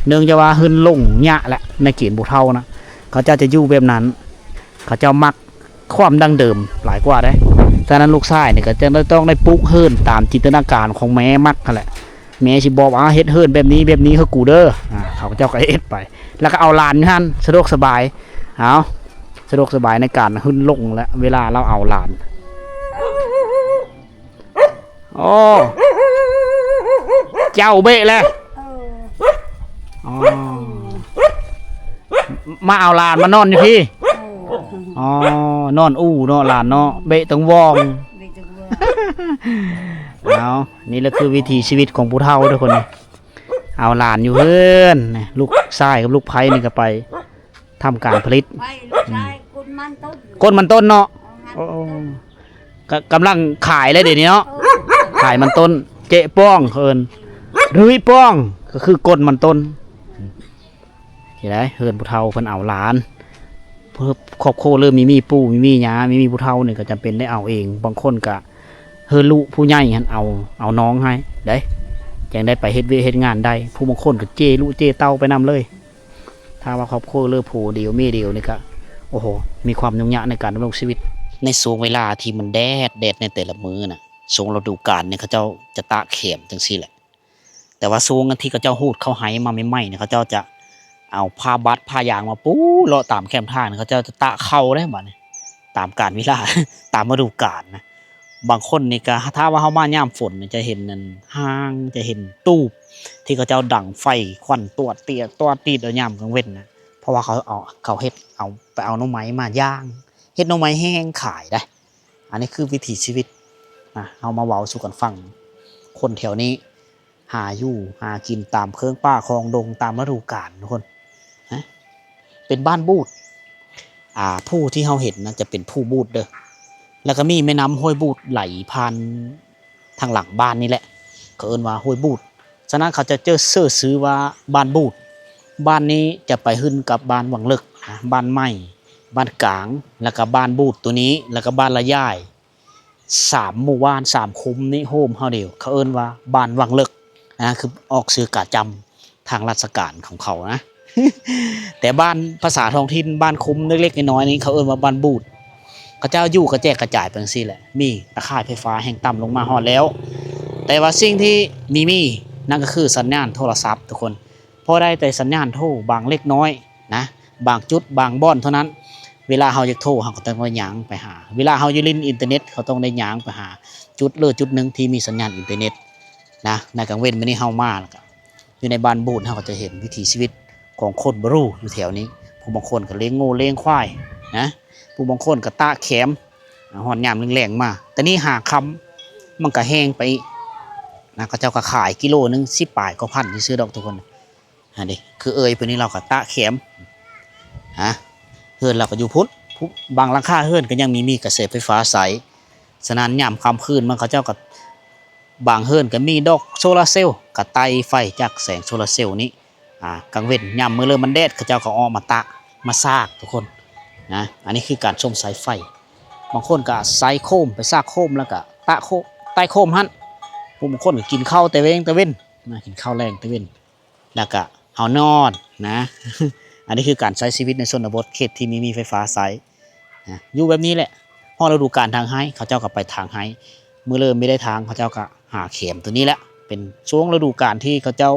ເນື່ອງຈາກວ່າເຮືອນຫຼົງຍະແຫຼະ ໃນເກນຜູ້ເຖົ້ານະ ເຂົາເຈົ້າຈະຢູ່ແບບນັ້ນ. ເຂົາເຈົ້າມັກຄວາມດັ້ງເດີມຫຼາຍກວ່າເດ້. ສະນັ້ນລູກຊາຍນີ້ກໍຈະໄດ້ ຕ້ອງໄດ້ປຸກເຮືອນຕາມຈິນຕະນາການຂອງແມ່ມັກຫັ້ນແຫຼະ. ແມ່ຊິບອກວ່າ ເຮັດເຮືອນແບບນີ້ແບບນີ້ໃຫ້ກູເດີ. ອາ ເຂົາເຈົ້າກໍເຮັດໄປ ແລ້ວກໍເອົາຫຼານຢູ່ຫັ້ນ ສະດວກສະບາຍ. ເອົາ ສະດວກສະບາຍໃນການຫຶ້ນລົງ ແລະ ເວລາລາວເອົາຫຼານ. ໂອ້ ເຈົ້າເບະແລ້ວ. ເອີ ອໍ ມາເອົາຫຼານມານອນຢູ່ພີ້. ເອີ ອໍ ນອນອູ່ເນາະຫຼານເນາະ ເບະຕັງວອງ ເບະຕັງວອງ. ເອົາ ນີ້ແຫຼະຄືວິຖີຊີວິດຂອງຜູ້ເຖົ້າທຸກຄົນ ເອົາຫຼານຢູ່ເຮືອນ. ລູກຊາຍກັບລູກໃພ້ນີ້ກໍໄປ ທຳການຜະລິດ ໄປລູກຊາຍ ອືມ ກົນມັນຕົ້ນ ກົນມັນຕົ້ນເນາະ. ເອີ ມັນ ໂອ້ ກໍກຳລັງຂາຍແລ້ວດຽວນີ້ເນາະ. ເອີ ຂາຍມັນຕົ້ນ ເຈະປ້ອງເອີ້ນ ຫຼື ປ້ອງ ກໍຄືກົນມັນຕົ້ນ. ເຫັນໄດ ເຮືອນຜູ້ເຖົ້າເພິ່ນເອົາຫຼານ ເພື່ອຄອບຄົວເລີ່ມມີ ມີປູ່ມີ ມີຍ່າ ມີ ມີຜູ້ເຖົ້ານີ້ກໍຈຳເປັນໄດ້ເອົາເອງ. ບາງຄົນກໍເຮືອນລູກຜູ້ໃຫຍ່ຫັ້ນເອົາ ເອົານ້ອງໃຫ້ໄດ ຈັ່ງໄດ້ໄປເຮັດວຽກເຮັດງານໄດ້. ຜູ້ບາງຄົນກໍເຈ້ລູກເຈ້ເຕົ້າໄປນຳເລີຍ. ຖ້າວ່າຄອບຄົວເຫຼືອຜູ້ດຽວແມ່ດຽວນີ້ກະ ໂອ້ໂຫ ມີຄວາມຫຍຸ້ງຍາກໃນການດຳລົງຊີວິດ ໃນຊ່ວງເວລາທີ່ມັນແດດ ແດດໃນແຕ່ລະມື້ນະ ຊ່ວງລະດູການນີ້ເຂົາເຈົ້າຈະຕາກແຄມຈັ່ງຊີ້ແຫຼະ. ແຕ່ວ່າຊ່ວງທີ່ເຂົາເຈົ້າຮູດເຂົ້າໄຮ່ມາໃໝ່ໆນີ້ ເຂົາເຈົ້າຈະເອົາຜ້າບັດຜ້າຢາງມາປູເລາະຕາມແຄມທາງ ເຂົາເຈົ້າຈະຕາກເຂົ້າເດ້ບາດນີ້ ຕາມການເວລາ ຕາມລະດູການນະ. ບາງຄົນນີ້ກະ ຖ້າວ່າເຮົາມາຍາມຝົນນີ້ ຈະເຫັນອັນຮ່າງ ຈະເຫັນຕູບທີ່ເຂົາເຈົ້າດັງໄຟຄວັນຕວດຕຽດ ຕວດຕີດ ເອົາຍາມກາງເວັນນະ ເພາະວ່າເຂົາເອົາ ເຂົາເຮັດ ເອົາ ໄປເອົາໜໍ່ໄມ້ມາຍ່າງ ເຮັດໜໍ່ໄມ້ແຫ້ງຂາຍໄດ໋. ອັນນີ້ຄືວິຖີຊີວິດນະ ເຮົາມາເວົ້າສູ່ກັນຟັງ. ຄົນແຖວນີ້ຫາຢູ່ຫາກິນຕາມເຄິ່ງປ່າຄອງດົງ ຕາມລະດູການທຸກຄົນນະ. ເປັນບ້ານບູດ ອ່າ ພູທີ່ເຮົາເຫັນນະ ຈະເປັນພູບູດເດີ ແລ້ວກໍມີແມ່ນ້ຳຫ້ວຍບູດໄຫຼຜ່ານທາງຫຼັງບ້ານນີ້ແຫຼະ ເຂົາເອີ້ນວ່າຫ້ວຍບູດ. ສະນັ້ນເຂົາຈະເອີ້ນຊື່ວ່າບ້ານບູດ. ບ້ານນີ້ຈະໄປຂຶ້ນກັບບ້ານວັງເລິກ ນະ ບ້ານໃໝ່ ບ້ານກາງ ແລ້ວກໍບ້ານບູດໂຕນີ້ ແລ້ວກໍບ້ານລະຢາຍ. ສາມໝູ່ບ້ານ ສາມຄຸ້ມນີ້ໂຮມເຮົາດຽວ ເຂົາເອີ້ນວ່າບ້ານວັງເລິກ ນະ ຄືອອກຊື່ກາຈຳທາງລາຊະການຂອງເຂົານະ. ແຕ່ບ້ານ ພາສາທ້ອງຖິ່ນ ບ້ານຄຸ້ມເລັກໆນ້ອຍໆນີ້ ເຂົາເອີ້ນວ່າບ້ານບູດ. ເຂົາເຈົ້າຢູ່ກະແຈກກະຈາຍໄປຈັ່ງຊີ້ແຫຼະ ມີຕາຂ່າຍໄຟຟ້າແຮງຕ່ຳລົງມາຮອດແລ້ວ. ແຕ່ວ່າສິ່ງທີ່ມີ ມີນັ້ນກໍຄືສັນຍານໂທລະສັບທຸກຄົນ ພໍໄດ້ແຕ່ສັນຍານໂທບາງເລັກນ້ອຍນະ ບາງຈຸດບາງບ່ອນເທົ່ານັ້ນ. ເວລາເຮົາຢາກໂທ ເຮົາກໍຕ້ອງໄດ້ຍ່າງໄປຫາ ເວລາເຮົາຢູ່ຫຼິ້ນອິນເຕີເນັດ ເຮົາຕ້ອງໄດ້ຍ່າງໄປຫາຈຸດເລີຈຸດໜຶ່ງທີ່ມີສັນຍານອິນເຕີເນັດນະ. ໃນກາງເວັນມື້ນີ້ເຮົາມາ ແລ້ວກໍຢູ່ໃນບ້ານບູດ ເຮົາກໍຈະເຫັນວິຖີຊີວິດຂອງຄົນບຣູຢູ່ແຖວນີ້. ຜູ້ບາງຄົນກໍລ້ຽງງົວລ້ຽງຄວາຍນະ ຜູ້ບາງຄົນກໍຕາກແຄມ ຮອດຍາມແລງໆມາ. ແຕ່ນີ້ຫາຄ່ຳມັນກໍແຮງໄປອີກນະ ເຂົາເຈົ້າກໍຂາຍກິໂລໜຶ່ງສິບປາຍກວ່າພັນຊື່ໆດອກທຸກຄົນ. ອັນນີ້ຄືເອື້ອຍເພິ່ນນີ້ລາວກໍຕາກແຄມ ຮະ ເຮືອນລາວກໍຢູ່ພຸ້ນ ບາງຫຼັງຄາເຮືອນກໍຍັງມີ ມີກະແສໄຟຟ້າໃຊ້. ສະນັ້ນຍາມຄ່ຳຄືນມາ ເຂົາເຈົ້າກໍ ບາງເຮືອນກໍມີດອກໂຊລາເຊວ ກໍໄຕ້ໄຟຈາກແສງໂຊລາເຊວນີ້ ອາ ກາງເວັນຍາມມື້ເລີ່ມມັນແດດ ເຂົາເຈົ້າກໍເອົາອອກມາຕາກມາສາກທຸກຄົນນະ. ອັນນີ້ຄືການຊົມໃຊ້ໄຟ. ບາງຄົນກໍໃຊ້ໂຄມ ໄປສາກໂຄມ ແລ້ວກໍຕາກໂຄ ໃຕ້ໂຄມຫັ້ນ. ຜູ້ບາງຄົນກໍກິນເຂົ້າແຕ່ແລງແຕ່ເວັນນະ ກິນເຂົ້າແລງແຕ່ເວັນ ແລ້ວກະເຮົານອນນະ. ອັນນີ້ຄືການໃຊ້ຊີວິດໃນຊົນນະບົດ ເຂດທີ່ມີ ມີໄຟຟ້າໃຊ້ນະ ຢູ່ແບບນີ້ແຫຼະ. ຮອດລະດູການຖາງໄຮ່ ເຂົາເຈົ້າກໍໄປຖາງໄຮ່ ມື້ເລີ່ມມີໄດ້ຖາງ ເຂົາເຈົ້າກໍຫາແຄມໂຕນີ້ແຫຼະ. ເປັນຊ່ວງລະດູການທີ່ເຂົາເຈົ້າ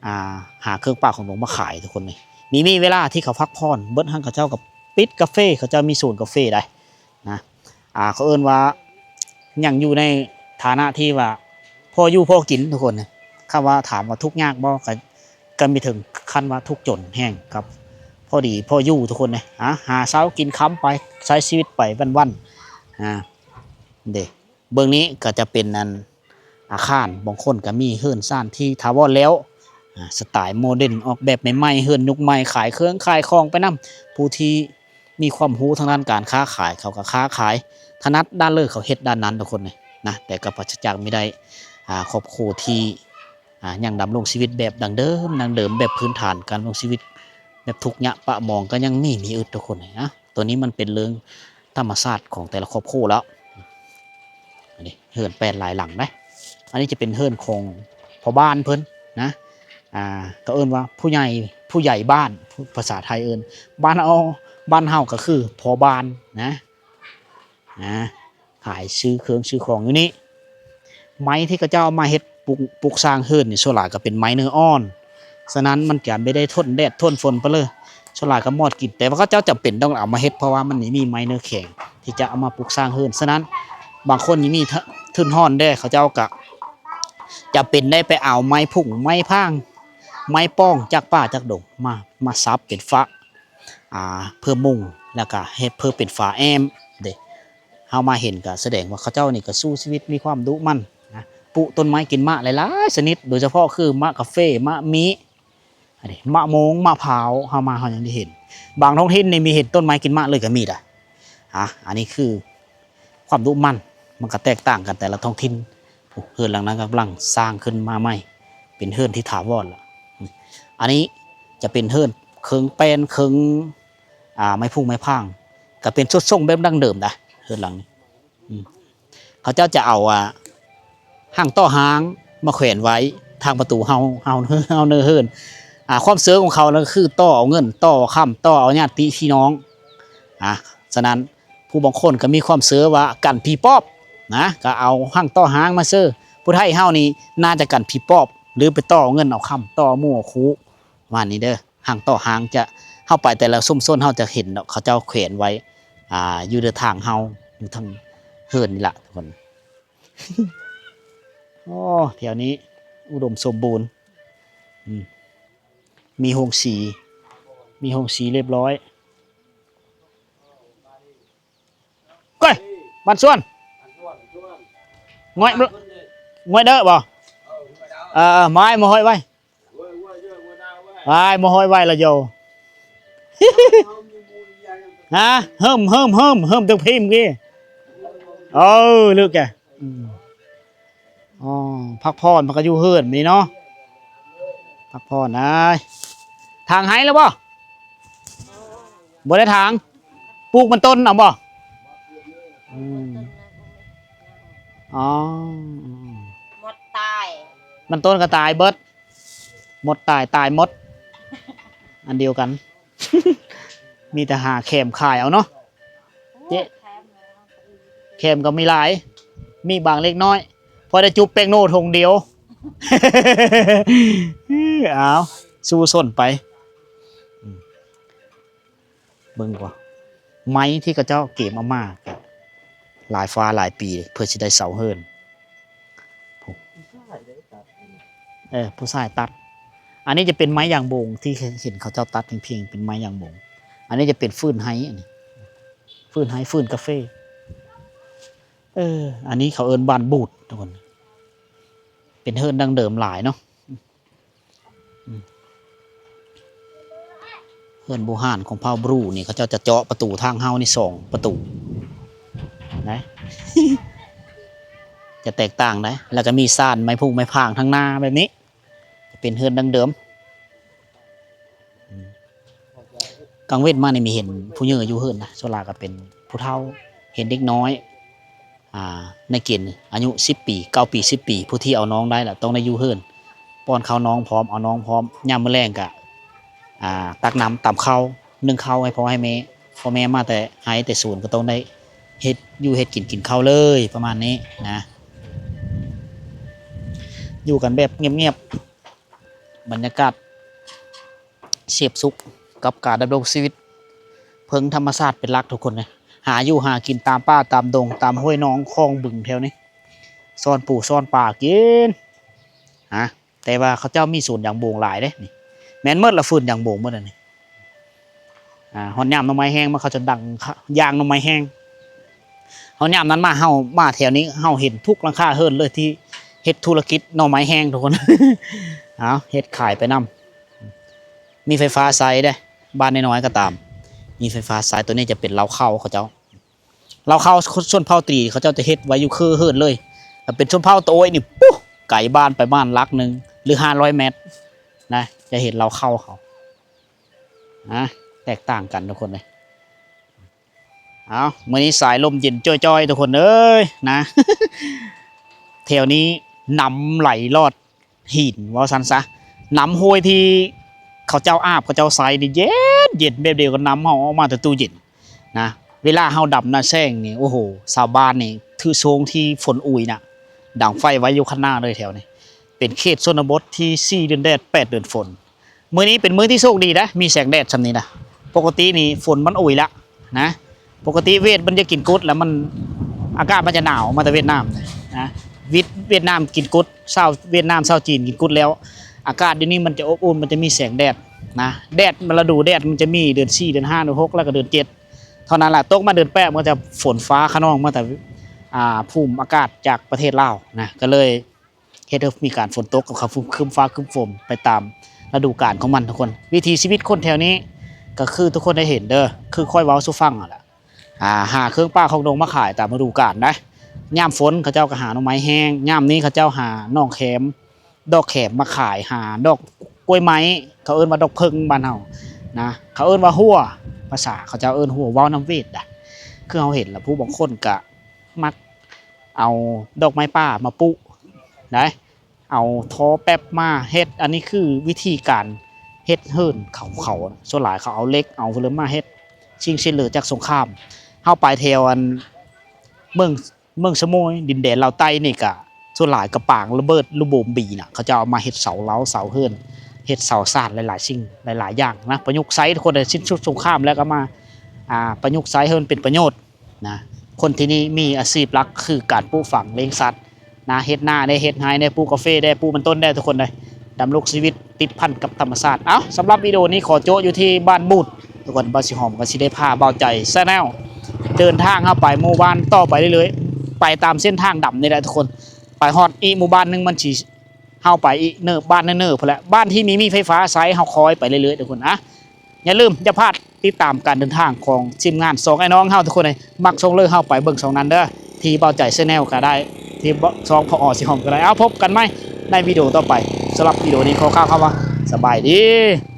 ອ່າ ຫາເຄື່ອງປ່າຂອງດອງມາຂາຍທຸກຄົນເລີຍ. ມີ ມີເວລາທີ່ເຂົາພັກຜ່ອນເບິດຫັ້ນ ເຂົາເຈົ້າກໍປິດກາເຟ ເຂົາເຈົ້າມີສວນກາເຟໄດ໋ ນະ ອ່າ ເຂົາເອີ້ນວ່າຍັງຢູ່ໃນຖານະທີ່ວ່າພໍຢູ່ພໍກິນທຸກຄົນ. ຄຳວ່າຖາມວ່າທຸກຍາກບໍ່ ກໍ ກໍມີເຖິງຂັ້ນວ່າທຸກຈົນແຮງ ກັບພໍດີພໍຢູ່ທຸກຄົນເດ້. ຫາ ຫາເຊົ້າກິນຄ່ຳໄປ ໃຊ້ຊີວິດໄປວັນໆ ອາ ເດ້. ເບື້ອງນີ້ກໍຈະເປັນອັນ ອາຄານ ບາງຄົນກໍມີເຮືອນຊານທີ່ຖາວອນແລ້ວ ອາ ສະໄຕລ໌ໂມເດີນ ອອກແບບໃໝ່ໆ ເຮືອນຍຸກໃໝ່ ຂາຍເຄື່ອງຂາຍຂອງໄປນຳ. ຜູ້ທີ່ມີຄວາມຮູ້ທາງດ້ານການຄ້າຂາຍ ເຂົາກໍຄ້າຂາຍ ຖະໜັດດ້ານເລີ ເຂົາເຮັດດ້ານນັ້ນທຸກຄົນເລີຍນະ. ແຕ່ກໍປາສະຈາກມີໄດ້ ອາ ຄອບຄົວທີ່ ອາ ຍັງດຳລົງຊີວິດແບບດັ້ງເດີມ ດັ້ງເດີມ ແບບພື້ນຖານການດຳລົງຊີວິດແບບທຸກຍະປະມອງ ກໍຍັງມີ ມີອຶດທຸກຄົນເລີຍນະ. ຕົວນີ້ມັນເປັນເລື່ອງທຳມະຊາດຂອງແຕ່ລະຄອບຄົວແລ້ວ. ອັນນີ້ເຮືອນແປດຫຼາຍຫຼັງເດ້. ອັນນີ້ຈະເປັນເຮືອນຂອງພໍ່ບ້ານເພິ່ນນະ ອ່າ ກໍເອີ້ນວ່າຜູ້ໃຫຍ່ ຜູ້ໃຫຍ່ບ້ານ ພາສາໄທເອີ້ນ. ບ້ານເຮົາ ບ້ານເຮົາກໍຄືພໍ່ບ້ານນະ ນະ ຂາຍຊື້ເຄື່ອງຊື້ຂອງຢູ່ນີ້. ໄມ້ທີ່ເຂົາເຈົ້າເອົາມາເຮັດ ປຸກ ປຸກສ້າງເຮືອນນີ້ ສ່ວນຫຼາຍກໍເປັນໄມ້ເນື້ອອ່ອນ, ສະນັ້ນມັນຈະບໍ່ໄດ້ທົນແດດທົນຝົນປານໃດ, ສ່ວນຫຼາຍກໍມອດກິນ. ແຕ່ວ່າເຂົາເຈົ້າຈຳເປັນຕ້ອງເອົາມາເຮັດ ເພາະວ່າມັນນີ້ມີໄມ້ເນື້ອແຂງທີ່ຈະເອົາມາປຸກສ້າງເຮືອນ. ສະນັ້ນບາງຄົນນີ້ມີທຶນຮ້ອນແດ່ ເຂົາເຈົ້າກໍຈຳເປັນໄດ້ໄປເອົາໄມ້ພຸ້ງໄມ້ພາງ ໄມ້ປ່ອງຈາກປ່າຈາກດົງມາ ມາສັບເປັນຝາ ອ່າ ເພື່ອມຸງ ແລ້ວກະເຮັດເພື່ອເປັນຝາແອ້ມເດ້. ເຮົາມາເຫັນກະສະແດງວ່າເຂົາເຈົ້ານີ້ກະສູ້ຊີວິດ ມີຄວາມດຸໝັ່ນນະ, ປູກຕົ້ນໄມ້ກິນໝາກຫຼາຍໆຊະນິດ ໂດຍສະເພາະຄືໝາກກາເຟ ໝາກມີ້ ອັນນີ້ ໝາກໂມງ ໝາກພ້າວ. ເຮົາມາເຮົາຍັງໄດ້ເຫັນ ບາງທ້ອງຖິ່ນນີ້ມີເຫັນຕົ້ນໄມ້ກິນໝາກເລີຍກະມີດະ. ອ່າ ອັນນີ້ຄື ຄວາມດຸໝັ່ນມັນກໍແຕກຕ່າງກັນແຕ່ລະທ້ອງຖິ່ນ. ໂອ້ ເຮືອນຫຼັງນັ້ນກຳລັງສ້າງຂຶ້ນມາໃໝ່ ເປັນເຮືອນທີ່ຖາວອນລະ. ອັນນີ້ຈະເປັນເຮືອນເຄິ່ງແປ້ນເຄິ່ງ ອ່າ ໄມ້ພຸ້ງໄມ້ພາງ ກໍເປັນສຸດໂຊງແບບດັ້ງເດີມນະ ເຮືອນຫຼັງນີ້. ອືມ ເຂົາເຈົ້າຈະເອົາ ອ່າ ຮັງຕໍ່ຮ້າງມາແຂວນໄວ້ທາງປະຕູເຮົາ ເຮົາ ເຮົາເນີເຮືອນ. ອ່າ ຄວາມເຊື່ອຂອງເຂົານັ້ນກໍຄືຕໍ່ເອົາເງິນ ຕໍ່ເອົາຄຳ ຕໍ່ເອົາຍາດຕິພີ່ນ້ອງ. ອ່າ ສະນັ້ນ ຜູ້ບາງຄົນກໍມີຄວາມເຊື່ອວ່າກັນຜີປອບນະ ກໍເອົາຮັງຕໍ່ຮ້າງມາເຊີ. ຜູ້ໄທເຮົານີ້ໜ້າຈະກັນຜີປອບ ຫຼືໄປຕໍ່ເງິນເອົາຄຳ ຕໍ່ໝູ່ເອົາຄູ່ ປະມານນີ້ເດີ. ຮັງຕໍ່ຮ້າງຈະ ເຮົາໄປແຕ່ລະຊຸມຊົນ ເຮົາຈະເຫັນດອກ ເຂົາເຈົ້າແຂວນໄວ້ ອ່າ ຢູ່ເດີທາງເຮົາ ຢູ່ທາງເຮືອນນີ້ລະທຸກຄົນ. ໂອ້ ແຖວນີ້ອຸດົມສົມບູນ. ອືມ ມີໂຮງສີ ມີໂຮງສີລຽບຮ້ອຍ. ເອີຍ ບ້ານສວນ ງວຍ ງວຍເດີບໍ່? ເອີ ມາໃຫ້ມາຫ້ອຍໄວ້ ໄວ້ມາຫ້ອຍໄວ້ລະໂຍ. ຮະ ເຮີ້ມ ເຮີ້ມ ເຮີ້ມ ເຮີ້ມ ຕຶກພີມກີ້. ເອີ ລຶກແກ ອືມ ອໍ ພັກຜ່ອນ ພັກກະຢູ່ເຮືອນນີ້ເນາະ ພັກຜ່ອນ. ອ້າຍ ຖາງໄຮ່ແລ້ວບໍ່? ບໍ່ໄດ້ຖາງ ປູກມັນຕົ້ນເອົາບໍ່? ອືມ ອໍ ໝົດຕາຍ ມັນຕົ້ນກໍຕາຍເບິດ ໝົດຕາຍ ຕາຍໝົດ ອັນດຽວກັນ. ມີແຕ່ຫາແຄມຂາຍເອົາເນາະ ເຈ ແຄມກໍມີຫຼາຍ ມີບາງເລັກນ້ອຍ ພໍໄດ້ຈຸບແປ້ງໂນຖົງດຽວ. ເອົາ ສູ້ຊົນໄປ. ອືມ ເບິ່ງກວ່າ ໄມ້ທີ່ເຂົາເຈົ້າເກມເອົາມາກໍຫຼາຍຟ້າຫຼາຍປີເພື່ອຊິໄດ້ເສົາເຮືອນ. ຜູ້ຊາຍໄດ້ຕັດ ເອີ ຜູ້ຊາຍຕັດ. ອັນນີ້ຈະເປັນໄມ້ຢາງໂບງ ທີ່ເຫັນເຂົາເຈົ້າຕັດເພງໆ ເປັນໄມ້ຢາງໂບງ. ອັນນີ້ຈະເປັນຟືນໄຮ ອັນນີ້ຟືນໄຮ ຟືນກາເຟ. ເອີ ອັນນີ້ເຂົາເອີ້ນບ້ານບູດທຸກຄົນ ເປັນເຮືອນດັ້ງເດີມຫຼາຍເນາະ. ອືມ ເຮືອນບູຮານຂອງເຜົ່າບຣູນີ້ ເຂົາເຈົ້າຈະເຈາະປະຕູທາງເຮົານີ້ສອງປະຕູນະ ຈະແຕກຕ່າງໄດ໋. ແລ້ວກໍມີຊານໄມ້ພຸ້ງໄມ້ພາງທາງໜ້າແບບນີ້ ເປັນເຮືອນດັ້ງເດີມ. ອືມ ກາງເວັນມານີ້ມີເຫັນຜູ້ໃຫຍ່ຢູ່ເຮືອນນະ ສ່ວນຫຼາຍກໍເປັນຜູ້ເຖົ້າ ເຫັນເດັກນ້ອຍ ອ່າ ໃນເກນອາຍຸສິບປີ ເກົ້າປີ ສິບປີ ຜູ້ທີ່ເອົານ້ອງໄດ້ລະຕ້ອງໄດ້ຢູ່ເຮືອນ ປ້ອນເຂົ້ານ້ອງພ້ອມ ເອົານ້ອງພ້ອມ. ຍາມມື້ແລງກະ ອ່າ ຕັກນ້ຳຕຳເຂົ້າ ໜຶ້ງເຂົ້າໃຫ້ພໍ່ໃຫ້ແມ່ ພໍ່ແມ່ມາແຕ່ໄຮ່ແຕ່ສວນ ກໍຕ້ອງໄດ້ເຮັດຢູ່ເຮັດກິນ ກິນເຂົ້າເລີຍ ປະມານນີ້ນະ. ຢູ່ກັນແບບງຽບໆ ບັນຍາກາດ ເສບສຸກກັບການດຳລົງຊີວິດ ເພິ່ງທຳມະຊາດເປັນຫຼັກທຸກຄົນເລີຍ. ຫາຢູ່ຫາກິນຕາມປ່າຕາມດົງ ຕາມຫ້ວຍໜອງຄອງບຶງແຖວນີ້ ຊ້ອນປູຊ້ອນປາກິນ. ຮະ ແຕ່ວ່າເຂົາເຈົ້າມີສວນຢາງໂບງຫຼາຍເດ້ນີ້ ແມ່ນໝົດລະ ຟືນຢາງໂບງໝົດອັນນີ້. ອ່າ ຮອດຍາມໜໍ່ໄມ້ແຫ້ງມາ ເຂົາຈະດັງ ຢ່າງໜໍ່ໄມ້ແຫ້ງ. ຮອດຍາມນັ້ນມາ ເຮົາມາແຖວນີ້ ເຮົາເຫັນທຸກຫຼັງຄາເຮືອນເລີຍທີ່ເຮັດທຸລະກິດໜໍ່ໄມ້ແຫ້ງທຸກຄົນ. ເອົາ ເຮັດຂາຍໄປນຳ ມີໄຟຟ້າໃຊ້ເດ້ ບ້ານນ້ອຍໆກໍຕາມ ມີໄຟຟ້າໃຊ້. ໂຕນີ້ຈະເປັນເລົ້າເຂົ້າເຂົາເຈົ້າ ເລົ້າເຂົ້າຊົນເຜົ່າຕີ ເຂົາເຈົ້າຈະເຮັດໄວ້ຢູ່ເຄີເຮືອນເລີຍ. ຖ້າເປັນຊົນເຜົ່າຕາໂອ້ຍນີ້ ປູ້ ໄກບ້ານໄປປະມານຫຼັກໜຶ່ງ ຫຼື ຫ້າຮ້ອຍແມັດນະ ຈະເຫັນເລົ້າເຂົ້າເຂົາ ນະ ແຕກຕ່າງກັນທຸກຄົນເລີຍ. ເອົາ ມື້ນີ້ສາຍລົມເຢັນຈ້ອຍໆ ທຸກຄົນເອີຍນະ. ແຖວນີ້ນ້ຳໄຫຼລອດຫີນ ເວົ້າຊັ້ນຊະ ນ້ຳຫ້ວຍທີ່ ເຂົາເຈົ້າອາບ ເຂົາເຈົ້າໃຊ້ນີ້ເຢັນໆ ແບບດຽວກັບນ້ຳເຮົາອອກມາແຕ່ຕູ້ເຢັນນະ. ເວລາເຮົາດຳນາແຊງນີ້ ໂອ້ໂຫ ຊາວບ້ານນີ້ຖືໂຊງທີ່ຝົນອຸຍນະ ດັງໄຟໄວ້ຢູ່ຄັນນາເລີຍແຖວນີ້. ເປັນເຂດຊົນນະບົດທີ່ສີ່ເດືອນແດດ ແປດເດືອນຝົນ. ມື້ນີ້ເປັນມື້ທີ່ໂຊກດີນະ ມີແສງແດດຊ່ຳນີ້ນະ. ປົກກະຕິນີ້ຝົນມັນອຸຍລະນະ. ປົກກະຕິຫວຽດມັນຈະກິນກຸດ ແລ້ວມັນ ອາກາດມັນຈະໜາວມາແຕ່ຫວຽດນາມນະ. ຫວຽດ ຫວຽດນາມກິນກຸດ ຊາວຫວຽດນາມ ຊາວຈີນກິນກຸດແລ້ວ ອາກາດດຽວນີ້ມັນຈະອົບອຸ່ນ ມັນຈະມີແສງແດດນະ. ແດດ ລະດູແດດມັນຈະມີເດືອນສີ່ ເດືອນຫ້າ ເດືອນຫົກ ແລ້ວກໍເດືອນເຈັດເທົ່ານັ້ນລະ. ຕົກມາເດືອນແປດ ມັນຈະຝົນຟ້າຄະນອງມາແຕ່ ອ່າ ພູມອາກາດຈາກປະເທດລາວນະ ກໍເລີຍ ເຮັດໃຫ້ມີການຝົນຕົກກັບຄຶ້ມຟ້າຄຶ້ມຝົນໄປຕາມລະດູການຂອງມັນທຸກຄົນ. ວິຖີຊີວິດຄົນແຖວນີ້ກໍຄືທຸກຄົນໄດ້ເຫັນເດີ ຄືຂ້ອຍເວົ້າສູ່ຟັງຫັ້ນລະ. ອ່າ ຫາເຄື່ອງປ່າຂອງດົງມາຂາຍຕາມລະດູການນະ. ຍາມຝົນເຂົາເຈົ້າກໍຫາໜໍ່ໄມ້ແຫ້ງ, ຍາມນີ້ເຂົາເຈົ້າຫາໜອງແຂມ, ດອກແຂມມາຂາຍ, ຫາດອກກ້ວຍໄມ້, ເຂົາເອີ້ນວ່າດອກເຜິ້ງບ້ານເຮົານະ, ເຂົາເອີ້ນວ່າຫົວ, ພາສາເຂົາເຈົ້າເອີ້ນຫົວ, ເວົ້ານຳຫວຽດໄດ໋. ຄືເຮົາເຫັນລະ ຜູ້ບາງຄົນກະ ມັກເອົາດອກໄມ້ປ່າມາປຸໄດ໋ ເອົາທໍ່ແປັບມາເຮັດ. ອັນນີ້ຄືວິທີການເຮັດເຮືອນຂອງເຂົາ. ສ່ວນຫຼາຍເຂົາເອົາເຫຼັກ ເອົາເລີມາເຮັດ ສິ່ງເສດເຫຼືອຈາກສົງຄາມ. ເຮົາໄປແຖວອັນເມືອງ ເມືອງສະໂໝຍ ດິນແດນລາວໃຕ້ນີ້ກະ ສ່ວນຫຼາຍກະປາງລະເບີດລູກໂບມບີນະ ເຂົາເຈົ້າເອົາມາເຮັດເສົາເລົາ ເສົາເຮືອນ ເຮັດເສົາສານ ຫຼາຍໆສິ່ງຫຼາຍໆຢ່າງນະ ປະຍຸກໃຊ້. ທຸກຄົນໄດ້ສິ້ນສຸດສົງຄາມແລ້ວກໍມາ ອ່າ ປະຍຸກໃຊ້ໃຫ້ມັນເປັນປະໂຫຍດ ນະ. ຄົນທີ່ນີ້ມີອາຊີບຫຼັກຄືການປູກຝັງລ້ຽງສັດນະ, ເຮັດນາແດ່ ເຮັດໄຮ່ແດ່ ປູກກາເຟແດ່ ປູກມັນຕົ້ນແດ່ ທຸກຄົນເດ້. ດຳລົງຊີວິດຕິດພັນກັບທຳມະຊາດ. ເອົ້າ ສຳລັບວິດີໂອນີ້ຂໍໂຈະຢູ່ທີ່ບ້ານບູດ ທຸກຄົນ. ບ່າວສີຫອມກໍຊິໄດ້ພາບ່າວໃຈ Channel ເດີນທາງເຮົາໄປໝູ່ບ້ານຕໍ່ໄປເລື້ອຍໆ ໄປຕາມເສັ້ນທາງດຳນີ້ແຫຼະ ທຸກຄົນ. ໄປຮອດອີກໝູ່ບ້ານໜຶ່ງ ມັນຊິ ເຮົາໄປອີກເນີ ບ້ານເນີໆ ພຸ້ນແຫຼະ. ບ້ານທີ່ມີ ມີໄຟຟ້າໃຊ້ ເຮົາຄອຍໄປເລື້ອຍໆ ທຸກຄົນນະ. ຢ່າລືມ ຢ່າພາດຕິດຕາມການເດີນທາງຂອງທີມງານສອງອ້າຍນ້ອງເຮົາ ທຸກຄົນເອີຍ. ມັກຊ່ອງໃດເຮົາໄປເບິ່ງຊ່ອງນັ້ນເດີ ທີ່ບ່າວໃຈ Channel ກໍໄດ້ ທີ່ຊ່ອງ ພອ ສີຫອມ ກໍໄດ້. ເອົາ ພົບກັນໃໝ່ໃນວິດີໂອຕໍ່ໄປ. ສຳລັບວິດີໂອນີ້ຂໍກ່າວຄຳວ່າ ສະບາຍດີ.